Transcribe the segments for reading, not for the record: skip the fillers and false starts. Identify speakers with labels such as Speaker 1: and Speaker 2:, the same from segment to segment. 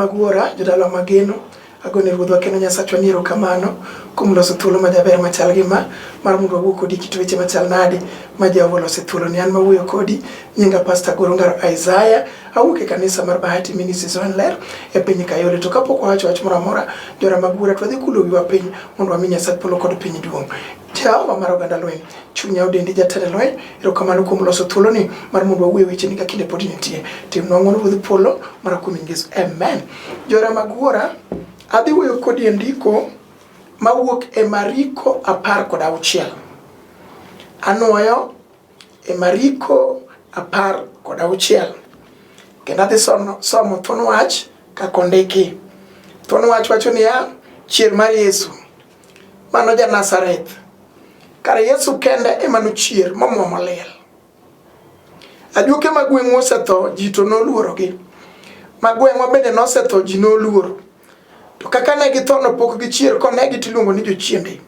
Speaker 1: mag wuora, jodalawa mageno, agone Ruodhwa kendo Nyasachwa ni erokamano kuom loso thuolo majaber machal gi ma mar mondo wawuo kodi kit weche machal nade ma Jehova oloso e thuoloni. An mawuoyo kodi nyinga Pastor Goro Ngaro Isaiah, awuok e kanisa mar Bahati Ministries Ler e piny Kayole. To kapok wawacho wach moro amora, jora mag wuora, to wadhi kulo wiwa piny mondo wami Nyasach polo kod piny duong'. Jehova mar oganda lweny, chunya odendi jatend lweny, erokamano kuom loso thuoloni mar mondo wawuo e wecheni ka kinde pod nitie. Timnwa ng'wono Ruodh polo mar kuom nying Yesu. Amen. Jora mag wuora, adhi wuoyo kodi e ndiko mawuok e Mariko 16. Anwoyo e Mariko 16. Kendo adhi somo thuon wach kaka ondiki. Thuon wach wacho niya, chier mar Yesu. Mano ja Nazareth. Kare Yesu kende ema nochier momwomo liel. Ajuoke ma gweng'u osetho, ji to noluorogi. Ma gweng'wa bende nosetho, ji noluoro. To kaka ne githo no pok gichier, konegi tiluongo ni jochiende.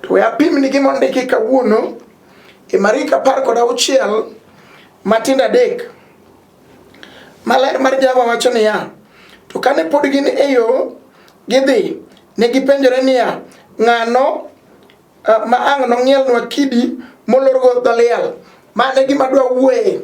Speaker 1: To we apimni gima ondiki kawuono e Mariko 16 matindo 3. Maler mar Jehova wacho niya, to kane pod gin e yo gidhi, ne gipenjore niya, ng'ano ma ang' nong'ielnwa kidi molorgo dho liel? Mano e gima adwa wuoye,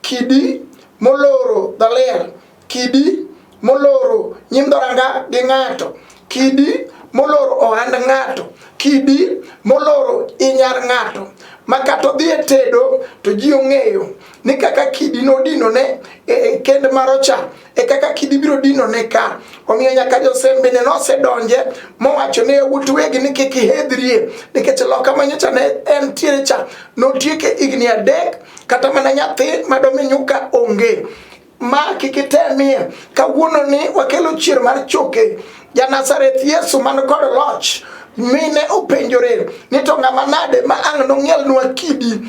Speaker 1: kidi moloro dho liel, kidi moloro nyim dhoranga gi ng'ato, kidi moloro ohand ng'ato, kidi moloro i nyar ng'ato, ma kata odhi e tedo to ji ong'eyo ni kaka kidi nodinone e kend maro cha e kaka kidi biro dinone ka. Omiyo nyaka josem bende nosedonje mowacho ne yawuot wegi ni kik ihedhrie, nikech loka manyocha ne entiere cha notieke higni 3 kata mana nyathi madomi nyuka onge. Ma kik itemie. Kawuono ni wakelo chier mar choke. Ja Nazareth Yesu man kod loch mine openjore ni to ng'ama nade ma ang' nong'ielnwa kidi.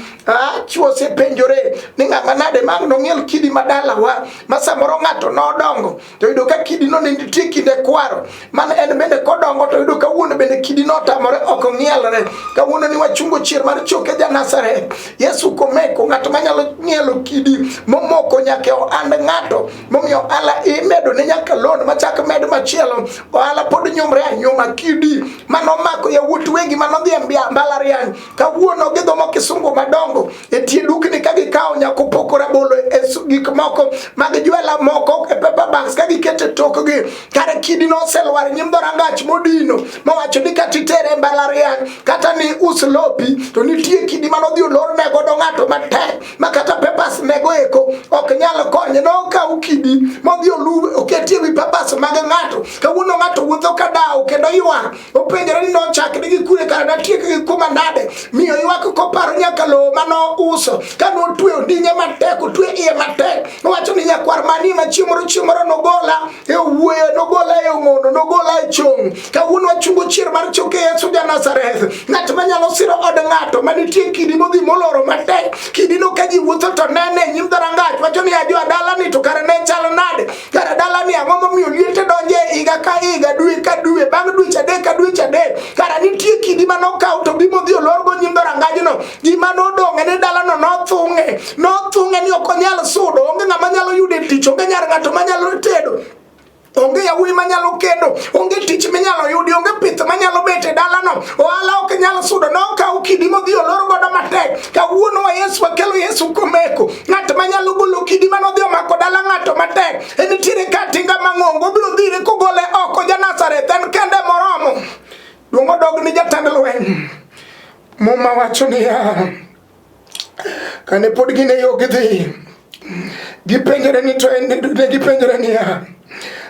Speaker 1: Chwo osepenjore ni ng'ama nade ma ang' nong'iel kidi ma dalawa, ma samoro ng'ato nodongo to yudo ka kidi no ne nitie kinde kwaro, man en bende kodongo to yudo ka wuon bende kidi notamore ok ong'ielre. Kawuono ni wachungo chier mar choke ja Nazareth Yesu komeko, ng'at manyalo ng'ielo kidi momoko nyaka e ohand ng'ato, momiyo ohala imedo ne nyaka loan machak med machielo, ohala pod nyumre anyuma. Kidi manomako yawuot wegi manodhi e mbalariany kawuono gidhomo kisungu madongo e tie dukni ka gikawo nyaka opoko rabolo e gik moko mag jwela moko e paper bags ka giketo e tokgi. Kare kidi noselwar e nyim dhorangach modino mowacho ni kata itere e mbalariany kata ni us lopi to nitie kidi manodhi olorne godo ng'ato matek ma kata papers nego eko ok nyal konye. Nokaw kidi modhi olu oketie wi papers mag ng'ato. Kawuono ng'ato wuotho ka dawo kendo ywak, openjore ni nochakne gi kure, kara natiek gi kuma nade. Miyo ywak koparo nyaka lowo manouso ka notweyo ondinge matek, otwe iye matek. Owacho ni nyakwar manie ma chieng' moro chieng' moro nogola e owuoyo, nogola e ong'ondo, nogola e chong'. Kawuono wachungo chier mar choke Yesu ja Nazareth, ng'at manyalo siro od ng'ato manitie kidi modhi moloro matek. Kidino ka ji wuotho to nene e nyim dhorangach, wacho ni ajo dalani to kare ne chal nade? Kare dalani ang'o momiyo liete donje higa ka higa, dwe ka dwe, bang' dweche 3 ka dweche 3? Kara nitie kidi manokaw to bi modhi olorgo nyim dhorangajno. Gima nodong' en ni dalano nothung'e, nothung'e ni ok onyal sudo, onge ng'ama nyalo yude tich, onge nyar ng'ato manyalo tedo, onge yawuoyi manyalo kendo, onge tich minyalo yudi, onge pith manyalo bet e dalano, ohala ok nyal sudo. Nokaw kidi modhi olor godo matek. Kawuono wa Yesu wakelo Yesu komeko, ng'at manyalo golo kidi manodhi omako dala ng'ato matek. En nitiere ka tinga mang'ongo, obiro dhire kogole oko. Ja Nazareth en kende moromo. Duong' odog ni jatend lweny. Muma wacho niya, kane pod gin e yo gidhi, gipenjore ni to en ne gipenjore niya,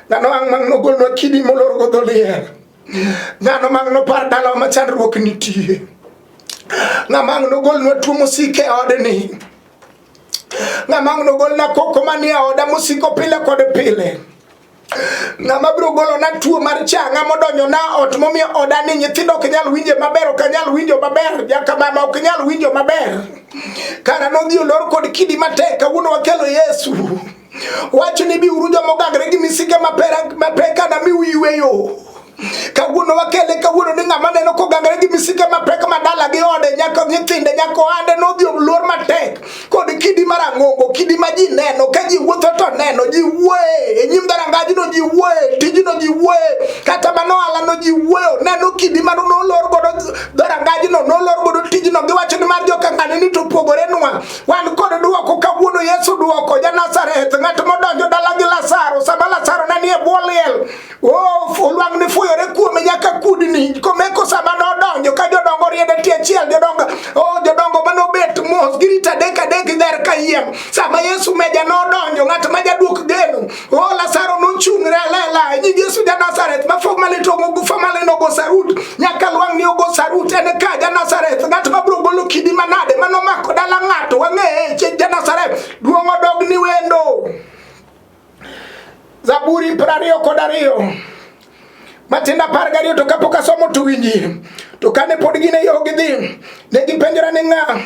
Speaker 1: ng'ano ang' mang' nogolnwa kidi molorgo dho liel? Ng'ano mang' nopar dalawa ma chandruok nitie? Ng'ama ang' nogolnwa tuo mosiko e odni? Ng'ama ang' nogolna koko manie oda mosiko pile kod pile? Ng'ama biro golona tuo mar chang'a modonjo na ot momiyo oda ni nyithindo ok nyal winje maber, ok anyal winjo maber, nyaka mama ok nyal winjo maber. Kara nodhi olor kod kidi matek. Kawuono wakelo Yesu. Wacho ni biuru joma ogangre gi misike mapek anamiu yweyo. Kawuono Kawuono wakele kawuono ni ng'ama neno kogangre gi misike mapek ma dala gi ode nyaka nyithinde nyaka ohande nodhi oluor matek kod kidi marang'ongo, kidi ma ji neno ka ji wuotho to neno, ji wuoye e nyim dhorangajno, ji wuoye tijno, ji wuoye kata mana ohalano, ji wuoyo neno kidi mano nolor godo dhorangajno, nolor godo tijno, giwacho ni mar joka ng'ani ni to opogore nwa. Wan kod duoko kawuono. Yesu duoko ja Nazareth, ng'at modonjo dala gi Lazaro sama Lazaro ne nie bwo liel. Oh, olwang'ni fuyore kuome nyaka kudni komeko sama nodonjo ka jodongo riede tie achiel, jodongo, oh, jodongo manobet mos girito adek adek dher kayiem. Sama Yesu meja nodonjo, ng'at ma jaduok geno, oh, Lazaro nochung're lela e nying Yesu ja Nazareth ma formally to formally nogo sarut nyaka lwang'ni ogo sarut. En ka ja Nazareth, ng'at ma biro golo kidi manade manomako dala ng'ato wang'eye ja Nazareth. Duong' odog ni wendo. Zaburi 22 matindo 12. To kapok asomo to winji. To kane pod gin e yo gidhi, ne gipenjore ni ng'a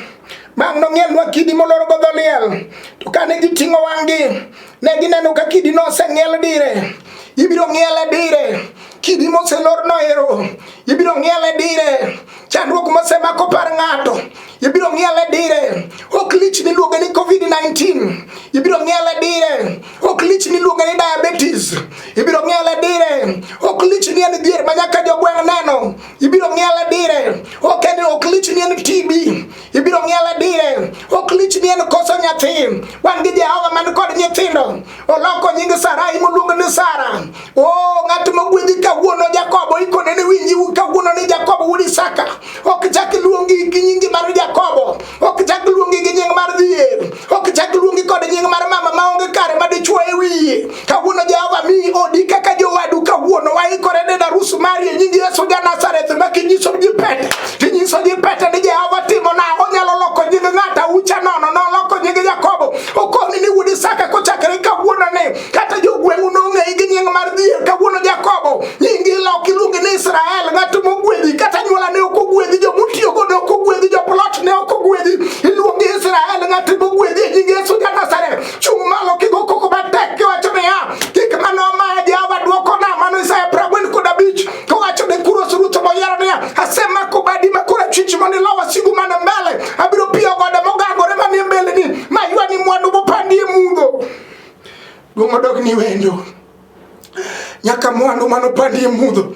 Speaker 1: ma ang' nong'ielnwa kidi molorgo dho liel. To kane giting'o wang'gi, ne gineno ka kidi noseng'iel dire. Ibiro ng'iele dire kidi moselorno ero, ibiro ng'iele dire chandruok mosemako par ng'ato, ibiro ng'iele dire. Ok lich miluongo ni COVID-19, ibiro ng'iele dire. Ok lich miluongo ni diabetes, ibiro ng'iele dire. Ok lich ni en dhier ma nyaka jogweng' neno, ibiro ng'iele dire. Ok en ok lich ni en TB, ibiro ng'iele dire. Ok lich ni en koso nyathi, wan gi Jehova man kod nyithindo. Oloko nying Sarai moluongo ni Sara. O ng'at mogwedhi kawuono Jakobo, ikone ni winji kawuono ni Jakobo wuod Isaka. Ok chak luongi gi nyingi mar Jakobo, ok chak luongi gi nying mar dhier, ok chak luongi kod nying mar mama maonge kare ma dichuo e wiye. Kawuono Jehova mi odi kaka jowadu. Kawuono waikore ne arus mari e nying Yesu ja Nazareth, ma kinyiso ji pete tinyiso ji pete ni Jehova timo na onyalo loko nying ng'ato aucha nono. Noloko nying Jakobo, okoni ni wuod Isaka. Kochakre kawuono ni kata jogweng'u nong'eyi gi nying mar dhier, kawuono Jakobo nyingi loki iluongi ni Israel, ng'at mogwedhi. Kata anyuola ne ok ogwedhi, jomotiyogo ne ok ogwedhi, joplot ne ok ogwedhi, iluongi Israel, ng'at mogwedhi e nying Yesu ja Nazareth. Chung' malo kigo koko matek kiwacho niya, gik mane omaya Jehova dwokona. Mano Isaya 45 kowacho ne Kuros ruoth moyiero niya, asemako badi ma korachwich mondo ilo wasigu man mbele, abiro piyo gode mogangore manie mbeleni ma ywani mwandu mopandi e mudho. Duong' odog ni wendo nyaka mwandu manopandi e mudho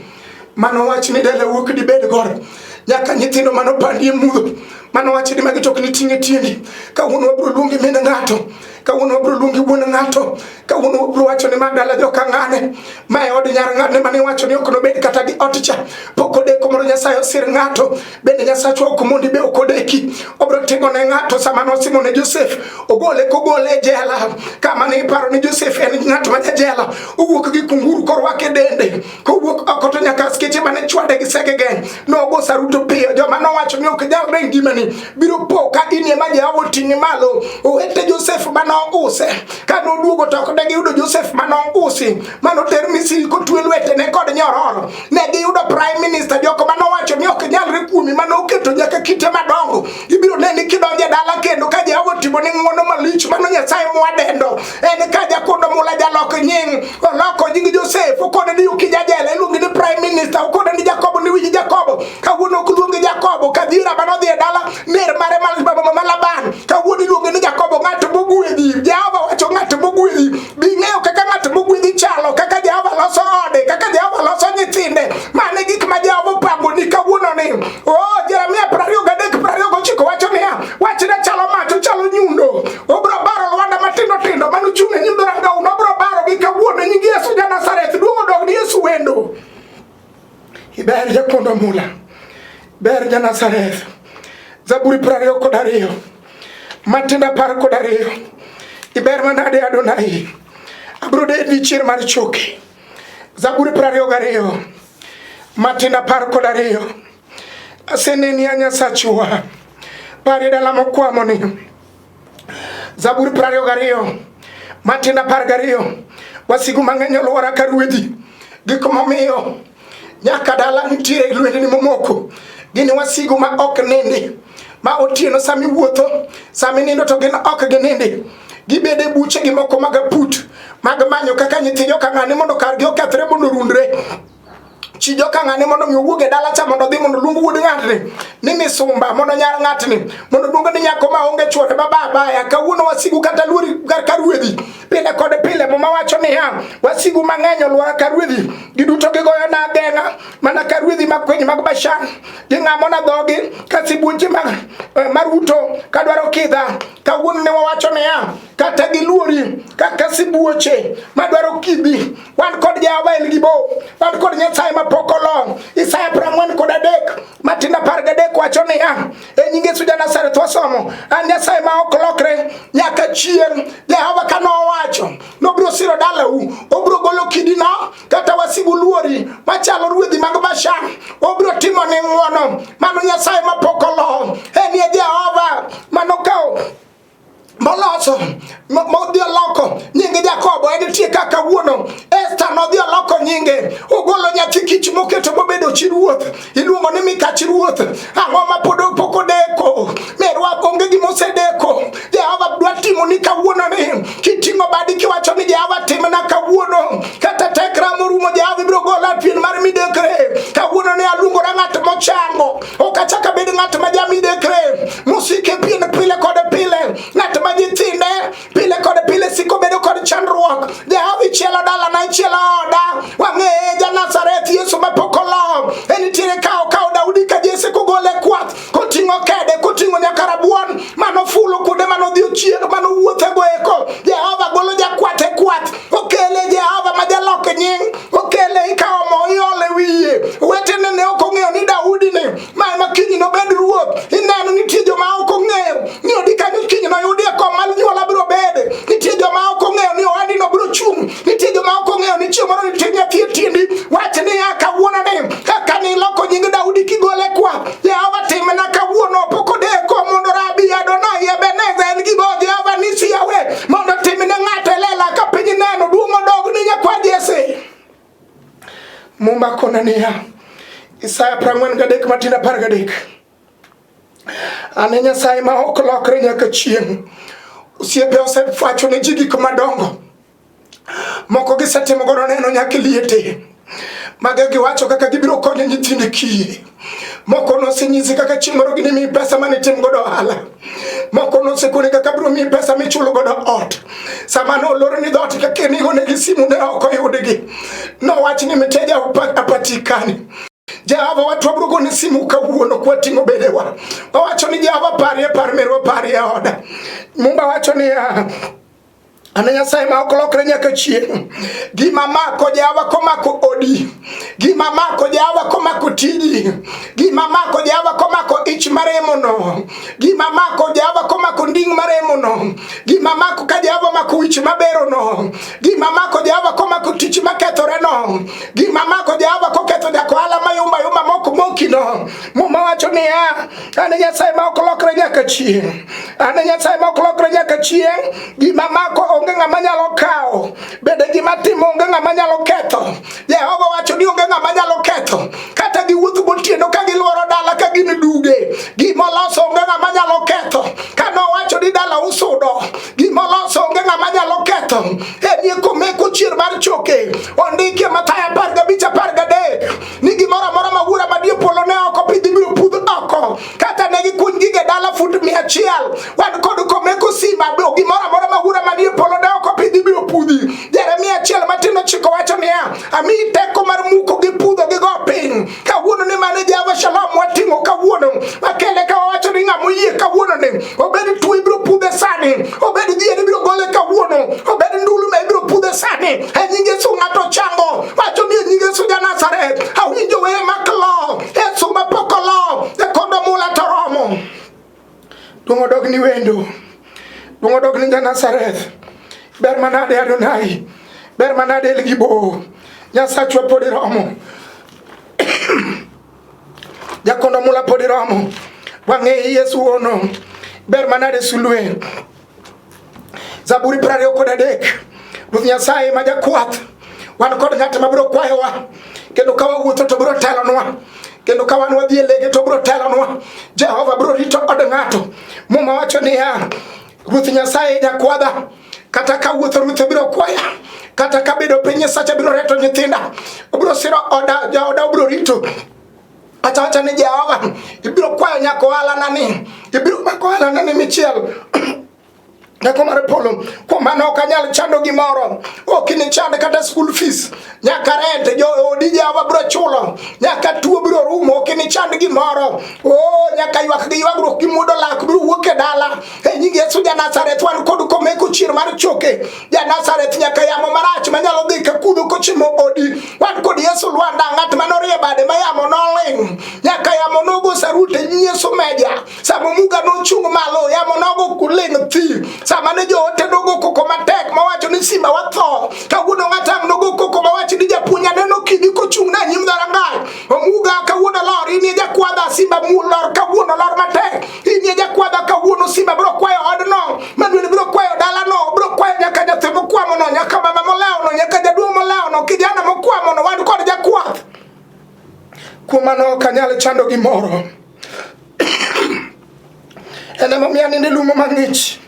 Speaker 1: mano wach ni dala wuok dibed godo, nyaka nyithindo manopandi e mudho mano wach ni magi tok niting'e tiendi. Kawuono wabiro luongi min ng'ato, kawuono wabiro luongi wuon ng'ato, kawuono wabiro wacho ni ma dala joka ng'ane, ma e od nyar ng'ane mane wacho ni ok nobed kata gi ot cha. Pok odeko mondo Nyasaye osir ng'ato. Bende Nyasachwa ok mondi be ok odeki, obiro timo ne ng'ato sama nosimo ne Josef, ogole kogole e jela kama ne iparo ni Josef en ng'at ma jela, owuok gi kunguru korwake dende kowuok oko to nyaka askeche mane chwade gi sege geng' nogo saruto piyo. Joma nowacho ni ok nyalre e ngimani biro po ka in ema Jehova oting'i malo. Owete Josef mane ouse ka noduogo to ok ne giyudo Josef mane ousi mane oter Misri kotwe lwetene kod nyororo. Ne giyudo prime minister. Joko mane owacho ni ok nyalre kuomi, mane oketo nyaka kite madongo, ibiro neni kidonjo e dala kendo ka Jehova otimo ni ng'wono malich. Mano Nyasaye mwadendo en ka jakondo mula jalok nying, oloko nying Josef, okone ni ukija jela iluongi ni prime minister, okone ni Jakobo ni winji Jakobo, kawuono ok luongi Jakobo kadhiera mane odhi e dala ner mare ma Laban, kawuono iluongi ni Jakobo, ng'at mogwedhi. Jehova wacho ng'at mogwedhi bi ng'eyo kaka ng'at mogwedhi chalo, kaka Jehova loso ode, kaka Jehova loso nyithinde. Mane gik ma Jehova opango ni kawuono ni oh Jeremia 23 29 wacho niya, wachne chalo mach, ochalo nyundo, obiro baro lwanda matindo tindo mane ochung' e nyim dhorangau, nobiro barogi kawuono e nying Yesu ja Nazareth. Duong' odog ni Yesu wendo. Iber jakondo mula, ber ja Nazareth. Zaburi 22 matindo 12. Iber manade Adonai, abiro dedi chier mar choke. Zaburi 22 matindo 12. Aseneni a Nyasachwa, parie dala mokwamoni. Zaburi 22 matindo 12. Wasigu mang'eny olwora ka ruedhi, gik momiyo nyaka dala nitiere lwendni momoko. Gin wasigu ma ok nindi ma otieno, sama iwuotho, sama inindo to gin ok ginindi, gibedo e buchegi moko mag aput mag manyo kaka nyithi joka ng'ane mondo kargi okethre mondo orundre. Chi joka ng'ane mondo mi owuog e dala cha mondo odhi mondo oluong wuod ng'atni ni misumba mondo nyar ng'atni mondo oluong ni nyako ma onge chuore ma babaya. Kawuono wasigu kata luori ka ruedhi pile kod pile. Muma wacho niya, wasigu mang'eny olwora ka ruedhi, giduto gigoyo na ageng'a mana ka ruedhi makwiny mag Bashan, ging'amona dhogi ka sibuoche mag maruto kadwaro kidha. Kawuono ne wawacho niya, kata giluori kaka sibuoche madwaro kidhi, wan kod Jehova El Gibo, wan kod Nyasaye mapok olo. Isaya 43 matindo 13 wacho niya, e nying Yesu ja Nazareth wasomo, an Nyasaye ma ok lokre nyaka chieng'. Jehova ka nowacho nobiro siro dalau, obiro golo kidino kata wasigu luori machalo ruedhi mag Bashan, obiro timo ni ng'wono. Mano Nyasaye mapok olo, en e Jehova manokawo moloso modhi oloko nying Jakobo en nitie kaka kawuono. Esta nodhi oloko nyinge, ogolo nyathi kich moketo mobedo chi ruoth, iluongo ni mikach ruoth. Ang'o ma pod pok odeko? Merwa onge gima osedeko. Jehova dwa timo ni kawuono ni kiting'o badi kiwacho ni Jehova timna kawuono, kata tekra morumo Jehova ibiro gola pien mar midekre. Kawuono ne aluongora ng'at mochango, ok achak abed ng'at ma jamidekre mosike pien pile kod pile, ng'at ma nyithinde pile kod pile siko bedo kod chandruok. Jehova ichielo dalana, ichielo oda. Wang'eye ja Nazareth Yesu mapok olo. En nitiere ka okawo Daudi ka Jesse kogole kwath, koting'o kede, koting'o nyaka rabuon manofulo kuonde manodhi ochieng' manowuothego eko. Jehova golo jakwath e kwath, okele Jehova ma jalok nying, okele ikawo mo iole wiye. Owetene ne ok ong'eyo ni Daudi ni ma ema kiny nobed ruoth. Ineno nitie joma ok ong'eyo ni odi kanyo kiny noyudie kom mar nyuola biro bede. Nitie joma ok ong'eyo ni ohandi no biro chung'. Nitie joma ok ong'eyo ni chieng' moro nitie nyathi e tiendi. Wach niya kawuono ni kaka niloko nying Daudi kigole kwa Jehova timna kawuono pok odeko mondo Rabi Adonai Ebeneza en gigo Jehova nisi Yahweh mondo timne ng'ato e lela ka piny neno duong' odog ni nyakwa Jesse. Mumba kona niya Isaya 43 matindo 13 An e Nyasaye ma ok lokre nyaka chieng'. Osiepe osewacho ne ji gik madongo, moko gisetimo godo neno nyaka liete. Mago giwacho kaka gibiro konyo nyithind kiye. Moko nosenyisi kaka chieng' moro ginimiyi pesa mane tim godo ohala. Moko nosekoni kaka biro miyi pesa michulo godo ot. Sama nolorni dhoot kaka nigonegi simu ne ok oyudgi. Nowach ni mteja hapatikani. Jehova watu wabiro goni simu kawuono kwating'o bedewa. Wawacho ni Jehova parie par merwa parie oda. Mumba wacho niya An Nyasaye ma ok lokre nyaka chieng'. Gima mako Jehova komako odi, gima mako Jehova komako tiji, gima mako Jehova komako ich maremono, gima mako Jehova komako nding' maremono, gima mako ka Jehova mako wich maberono, gima mako Jehova komako tich makethoreno, gima mako Jehova koketho jakohala mayumba yumba mok mokino. Muma wacho niya, an Nyasaye ma ok lokre nyaka chieng'. An Nyasaye ma ok lokre nyaka chieng'. Gima mako onge ng'ama nyalo kawo, bende gima timo onge ng'ama nyalo ketho. Jehova wacho ni onge ng'ama nyalo ketho, kata giwuoth gotieno ka gilworo dala ka gin duge, gima oloso onge ng'ama nyalo ketho. Ka nowacho ni dala usudo, gima oloso onge ng'ama nyalo ketho. Enie komeko chier mar choke, ondikie Mathayo 15 13 ni gimoro amora ma wuora manie polo ne ok opidh ibiro pudh oko. Kata ne gikuny gige dala fut 100, wan kod komeko sima gimoro amora ma wuora manie polo ne ok opidh ibiro pudhi. Jeremia 1:9 wacho niya, amiyi teko mar muko gi pudho gi go piny. Kawuono ni mane Jehova Shalom wating'o kawuono, wakele ka wawacho ni ng'ama oyie kawuono ni obed tuo ibiro pudhe sani, obed dhier ibiro gole kawuono, obed ndulu ma ibiro pudhe sani. E nying Yesu ng'ato chango, wacho ni e nying Yesu ja Nazareth, awinjo weye mak lo, Yesu mapok olo, e kondo mula to romo. Duong' odog ni wendo, duong' odog ni ja Nazareth. Ber manade Adonai, ber manade El Gibo, Nyasachwa pod iromo. Jakondo mula pod iromo. Wang'eyi Yesu ono, ber manade sulwe. Zaburi 23 Ruoth Nyasaye ma jakwath, wan kod ng'at ma biro kwayowa, kendo ka wawuotho to biro telonwa, kendo ka wan wadhi e lege to biro telonwa. Jehova biro rito od ng'ato. Muma wacho niya, Ruoth Nyasaye jakwadha, Kata ka wuotho Ruoth biro kwaya, kata ka bedo piny Nyasacha biro reto nyithinda, obiro siro oda, jaoda obiro rito. Acha wacha ni Jehova ibiro kwayo nyaka ohala nani, ibiro mako ohala nani michiel teko mar polo. Kuom mano ok anyal chando gimoro, ok inichand kata school fees, nyaka rent joodi Jehova biro chulo, nyaka tuo biro rumo, ok inichand gimoro. Oh, nyaka ywak gi ywagruok gi muodo lak biro wuok e dala e nying Yesu ja Nazareth. Wan kod komeko chier mar choke ja Nazareth, nyaka yamo marach manyalo dhi ka kudho kochimo odi. Wan kod Yesu Lwanda, ng'at manorie bade ma yamo noling', nyaka yamo nogo sarut e nying Yesu meja. Sama omuga nochung' malo, yamo nogo ling' thi. Sama ne joote nogo koko matek mawacho ni simba watho, kawuono ng'atang' nogo koko mawacho ni japuonj aneno kidi kochung' na nyim dhorangach. Omuga kawuono lor, in e jakwadha, simba lor kawuono, lor matek. In e jakwadha kawuono, simba biro kwayo odno, Manuel biro kwayo dalano, biro kwayo nyaka nyathi mokwamono, nyaka mama molewono, nyaka jaduong' molewono, kijana mokwamono, wan kod jakwath. Kuom mano ok anyal chando gimoro. En emomiyo anindo e lumo mang'ich.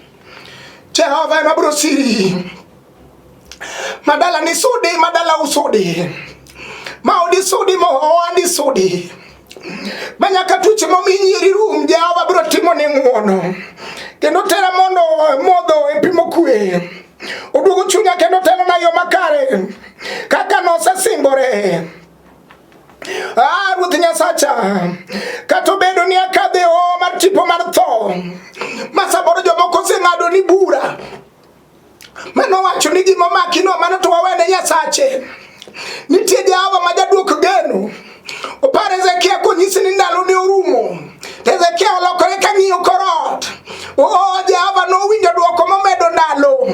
Speaker 1: Jehova ema biro siri. Madala ni sudi, madala usudi. Ma odi sudi, ma ohandi sudi. Ma nyaka tuoche momi nyieri rum, Jehova biro timo ni ng'uono. Kendo tera mondo modho e pi mokwe. Oduogo chunya kendo telona yo makare. Kaka nosesingore. Ah, Ruoth Nyasacha, kata obedo ni akadho e hoho mar tipo mar tho, ma samoro jomoko oseng'ado ni bura, mano wacho ni gima omakino mano to wawene Nyasache. Nitie Jehova ma jaduok geno. Opar Hezekia konyisi ni ndalone orumo. Hezekia olokore ka ng'iyo kor ot. Oh, Jehova nowinjo dwoko momedo ndalo.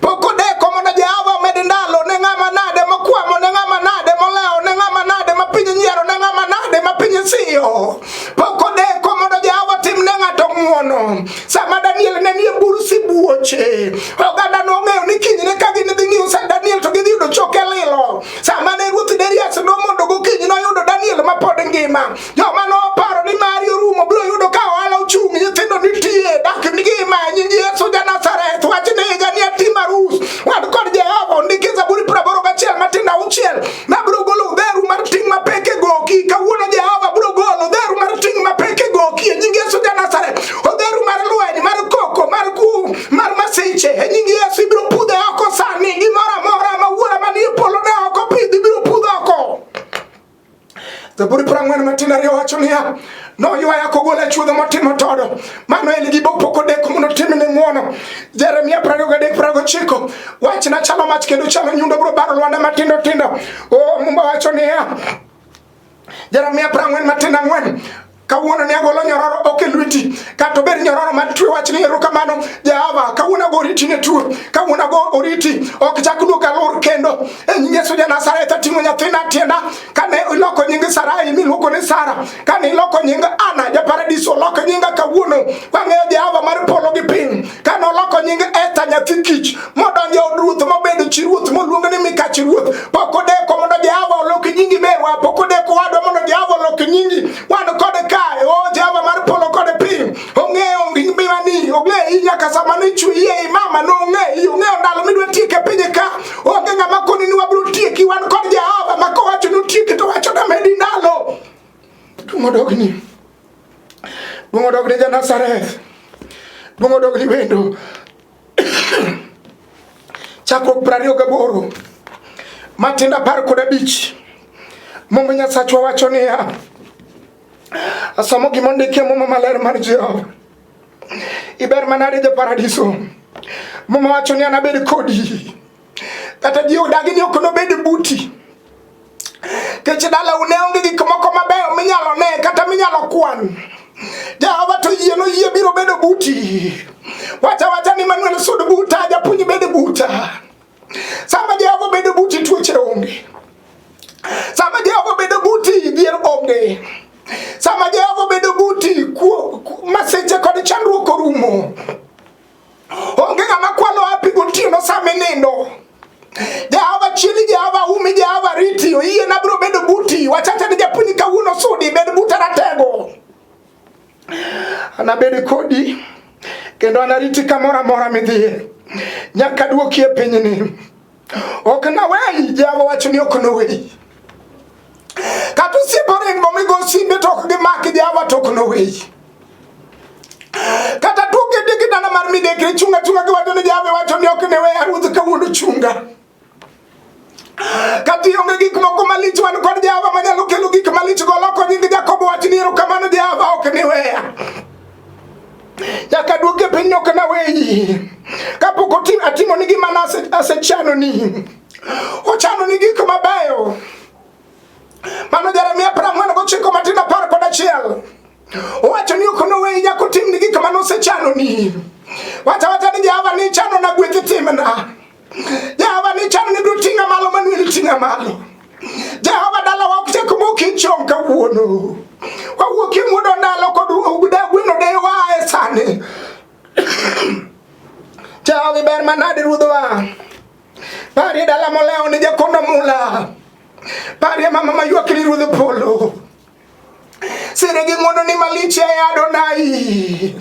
Speaker 1: Pok odeko mondo Jehova omed ndalo ne ng'ama nade mokwamo, ne ng'ama nade molewo, ne ng'ama nade ma piny nyiero, ne ng'ama nade ma piny siyo. Pok odeko mondo Jehova tim ne ng'ato ng'wono. Sama Daniel ne nie bur sibuoche, oganda nong'eyo ni kinyne ka gin dhi ng'iyo sa Daniel to gidhi yudo choke lilo. Sama ne ruoth Darius nomondo gokinyi noyudo Daniel ma pod ngima. Joma noparo ni mari orumo biro yudo ka ohala ochung', nyithindo nitie, dak ngima e nying Yesu ja Nazareth. Wach ni higa ni atim arus. Wan kod Jehova ondiki Zaburi 81 matindo auchiel. Nabiro golo odheru mar ting' mapek e goki. Kawuono Jehova biro golo odheru mar ting' mapek e goki e nying Yesu ja Nazareth. Odheru mar lweny, mar koko, mar kum, mar masiche e nying Yesu ibiro pudhe oko sani. Gimoro amora ma wuora manie polo ne ok opidho ibiro pudh oko. Zaburi 42 wacho niya, noywaya kogola e chuodho motimo todo, mano en gi pok odeko mondo otimne ng'wono. Jeremia 23 29, wachna chalo mach kendo chalo nyundo biro baro lwanda matindo tindo. Oh, Muma wacho niya, Jeremia 40 matindo ang'wen, kawuono ne agolo nyororo ok e lweti, kata obed nyororo mar twe wach ni erokamano Jehova, kawuono ago oriti ne tuo, kawuono ago oriti ok chak duog alur kendo e nying Yesu ja Nazareth ating'o nyathina tienda. Kane iloko nying Sarai miluongo ni Sara, kane iloko nying Ana ja paradiso oloko nyinga kawuono, wang'eyo Jehova mar polo gi piny. Kane oloko nying Esther nyathi kich modonjo e od ruoth mobedo chi ruoth moluong ni mikach ruoth, pok odeko mondo Jehova olok nyingi merwa, pok odeko wadwa mondo Jehova olok nyingi. Wan kode kae, o Jehova mar polo kod piny, ong'eyo ngimani, ong'eyi nyaka sama nichweyi ei mama nong'eyi, ong'eyo ndalo midwa tieke e piny ka. Onge ng'ama koni ni wabiro tieki, wan kod Jehova ma kowacho ni otieki to wacho namedi ndalo. Duong' odogni. Duong' odogni ja Nazareth. Duong' odogni wendo. Chakruok 28 matindo 15 Muma Nyasachwa wacho niya, asomo gima ondiki e Muma maler mar Jehova. Iber manade ja paradiso. Muma wacho ni anabed kodi. Kata ji odagi ni ok nobed buti. Kech dalau ne onge gik moko mabeyo minyalo ne kata minyalo kwan. Jehova to yie noyie biro bedo buti. Wacha wacha ni Manuel sud buta, japuonj bed buta. Sama Jehova bedo buti tuoche onge. Sama Jehova bedo buti dhier onge. Sama Jehova bedo buti kuo masiche kod chandruok orumo. Onge ng'ama kwalo hapi gotieno sama inindo. Jehova chieli, Jehova umi, Jehova riti, oyie na biro bedo buti. Wachacha ni japuonj kawuono sudi, bed buta ratego. Anabed kodi Kendo anariti kamoro amora midhiye. Nyaka duoki e pinyni. Ok naweyi, Jehova wacho ni ok noweyi. Kata osiepe oringo migo simbe to ok gimaki, Jehova to ok noweyi. Kata tuo kete gi dala mar midekre chunga chunga giwacho ni Jehova wacho ni ok neweya ruoth kawuono chunga. Kata ionge gik moko malich wan kod Jehova manyalo kelo gik malich go loko nying Jakobo wach ni erokamano Jehova ok niweya. Nyaka duoke piny ok naweyi. Kapok atimo ni gima asechanoni. Ochano ni gik mabeyo. Mano Jeremia 49 matindo 11. Owacho ni ok noweyi nyaka otimni gik mane osechanoni. Wacha wacha ni Jehova ni chano na gweth timna. Jehova ni chano ni biro ting'a malo Manuel ting'a malo. Jehova dalawa ok chak moki chon kawuono. Wawuok e muodo ndalo kod gweno dewa e sani. Jehova ber manade ruodhwa. Parie dala molewo ni jakondo mula. Parie mama maywak ni ruodh polo. Sire gi ng'wono ni malich e Adonai.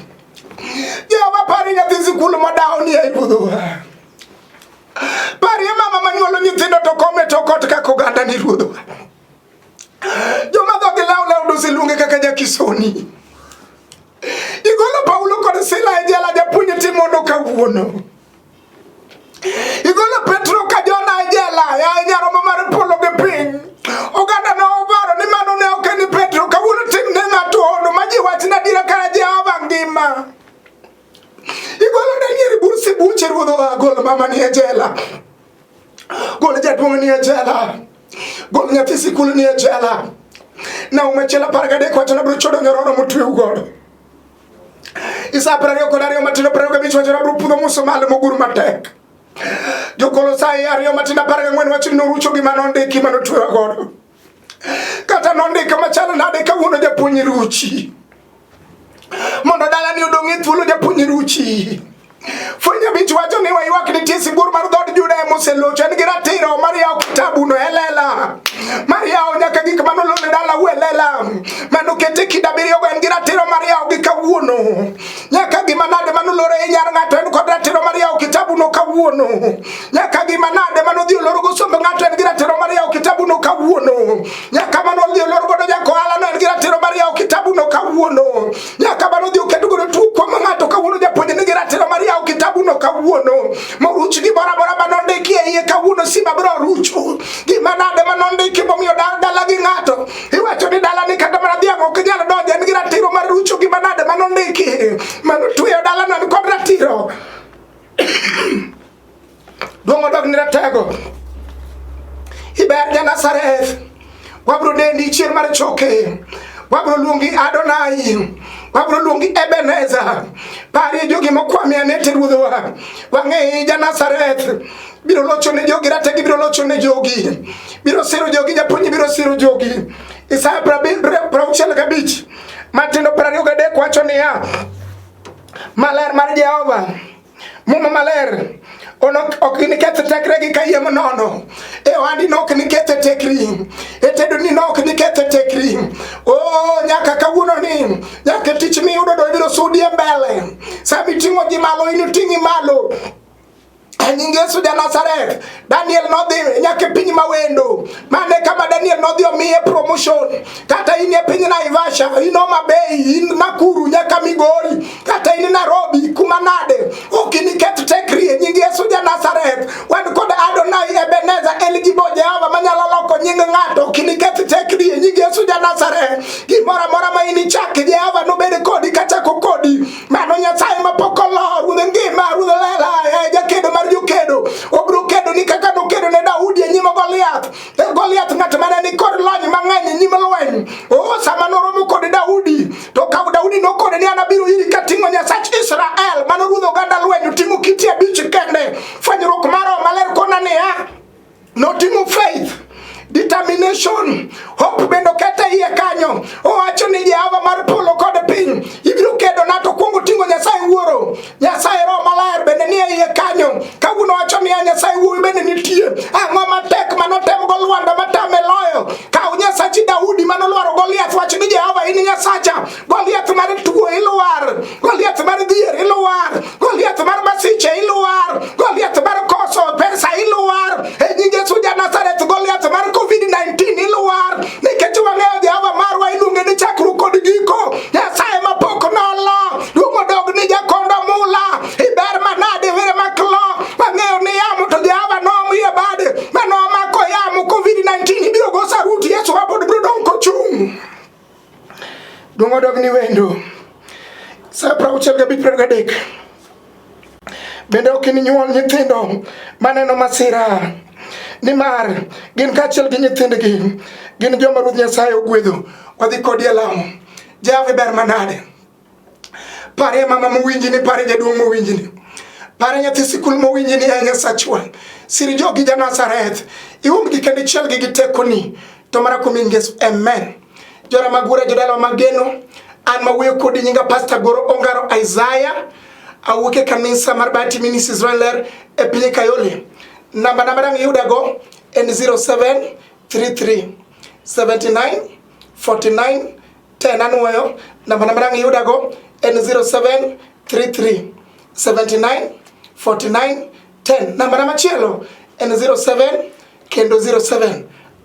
Speaker 1: Jehova parie nyathi sikul modawo ni e ruodhwa. Parie mama manyuolo nyithindo to kome to kot kaka oganda ni ruodhwa. Joma dhogi law law dose luonge kaka jakisoni. Igolo Paulo kod Sila e jela japuonj timono kawuono. Igolo Petro ka Jona e jela, yaye nyaromo mar polo gi piny. Oganda ne oparo ni mano ne ok en Petro, kawuono tim ne ng'ato hono ma ji wach na adiera kara Jehova ngima. Igolo Daniel e bur sibuoche ruodh oa, gol mama ni e jela. Gol jaduong' ni e jela. Gol nyathi sikul ni e jela. Naum achiel 13 wacho na biro chodo nyororo motweu godo. Isa 22 matindo 25 wacho na biro pudho musumali mogur matek. Jokolosai 2 matindo 14 wacho ni norucho gima nondiki manotwewa godo. Kata nondiko machalo nade kawuono japuonj ruchi. Mondo dalani odong' e thuolo japuonj ruchi. Fweny 5 wacho ni waywak nitie sibuor mar dhood Juda ema oselocho, en gi ratiro mar yawo kitabuno e lela, mar yawo nyaka gik mane olor e dalau e lela, mane oket e kind abiriyogo, en gi ratiro mar yawo gi kawuono. Nyaka gima nade mane olor e nyar ng'ato en kod ratiro mar yawo kitabuno kawuono. Nyaka gima nade mane odhi olor go somb ng'ato en gi ratiro mar yawo kitabuno kawuono. Nyaka mane odhi olor godo jakohala no en gi ratiro mar yawo kitabuno kawuono. Nyaka mane odhi oket godo tuo kuom ng'ato kawuono japuonj nigi ratiro mar yawo kitabuno kawuono. Moruch gimoro amora mane ondiki e iye kawuono simba biro rucho. Gima nade mane ondiki momiyo dala gi ng'ato. Iwacho ni dala ni kata mana dhiang' ok nyal donjo en gi ratiro mar rucho gima nade mane ondiki. Mane otweyo dalano en kod ratiro. Duong' odog ni ratego. Iber ja Nazareth. Wabro dendi chier mar choke. Wabro luongi Adonai. Wabro luongi Ebenezer. Parie jogi mokwami anete ruodhwa. Wang'eyi ja Nazareth. Biro locho ne jogi rategi biro locho ne jogi. Biro siro jogi japuonj biro siro jogi. Isaya 65 matindo 23 wacho niya maler mar Jehova Muma maler ok giniketh tekregi kayiem nono. E ohandi no ok niketh tekri. E tedoni no ok niketh tekri. Oh, nyaka kawuono ni nyaka tich miyudo do ibiro sudi e mbele. Sama iting'o ji malo in oting'i malo. E nying Yesu ja Nazareth, Daniel nodhi nyaka e piny mawendo. Mane kama Daniel nodhi omiye promotion. Kata in e piny Naivasha, in Homa Bay, in Nakuru, nyaka Migori, kata in Nairobi, kuma nade, ok iniketh tekri e nying Yesu ja Nazareth. Wan kod Adonai, Ebenezer, El Gibor, Jehova manyalo loko nying ng'ato, ok iniketh tekri e nying Yesu ja Nazareth. Gimoro amora ma inichak, Jehova nobed kodi kachako kodi. Mano Nyasaye mapok olor, ruodh ngima, ruodh lela, e jakedo mar jokedo. Obiro kedo ni kaka nokedo ne Daudi e nyim Goliath. E Goliath ng'at mane ni kod lony mang'eny e nyim lweny. Oh, sama noromo kod Daudi, to kaw Daudi nokone ni an abiro iri kating'o Nyasach Israel, mano ruodh oganda lweny, oting'o kite abich kende. Fwenyruok mar Roho Maler kona niya, noting'o faith, determination, hope bende okete iye kanyo. Owacho ni Jehova mar polo kod piny ibiro kedo na to kuongo ting'o Nyasaye Wuoro, Nyasaye Roho Maler bende nie iye kanyo. Kawuono wacho niya Nyasaye Wuowi bende nitie. Ang'o matek manotem go Lwanda matame loyo? Kaw Nyasachi Daudi manolwaro Goliath, wach ni Jehova in Nyasacha. Goliath mar tuo ilwar, Goliath mar dhier ilwar. Duong' odog ni wendo. Sa 65 23. Bende ok ininyuol nyithindo maneno masira, nimar gin kaachiel gi nyithindgi gin joma Ruoth Nyasaye ogwedho. Wadhi kodi e lamo. Jehova ber manade. Parie mama mowinjini, parie jaduong' mowinjini. Parie nyathi sikul mowinjini e Nyasachwa. Sir jogi ja Nazareth. Iumgi kendo ichielgi gi tekoni. To mana kuom nying Yesu. Amen. Jora magura jodala mageno. An mawuoyo kodi nyinga Pastor Goro Ongaro Isaiah. Awuok e kanisa mar Bahati Ministries Ler e piny Kayole. Namba na madang' yudago en 0733 79 49 10. Anuoyo namba na madang' yudago en 0733 79 49 10. Namba na machielo en 07 kendo 07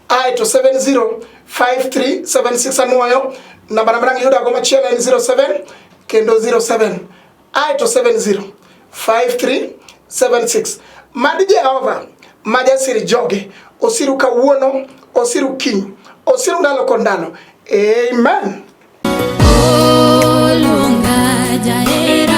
Speaker 1: ae to 705376. Anuoyo namba na madang' yudago machielo en 07 kendo 07 ae to 705376. Mad Jehova ma jasir joge osiru kawuono, osiru kiny, osiru ndalo kod ndalo. Amen.
Speaker 2: Oluonga jahera.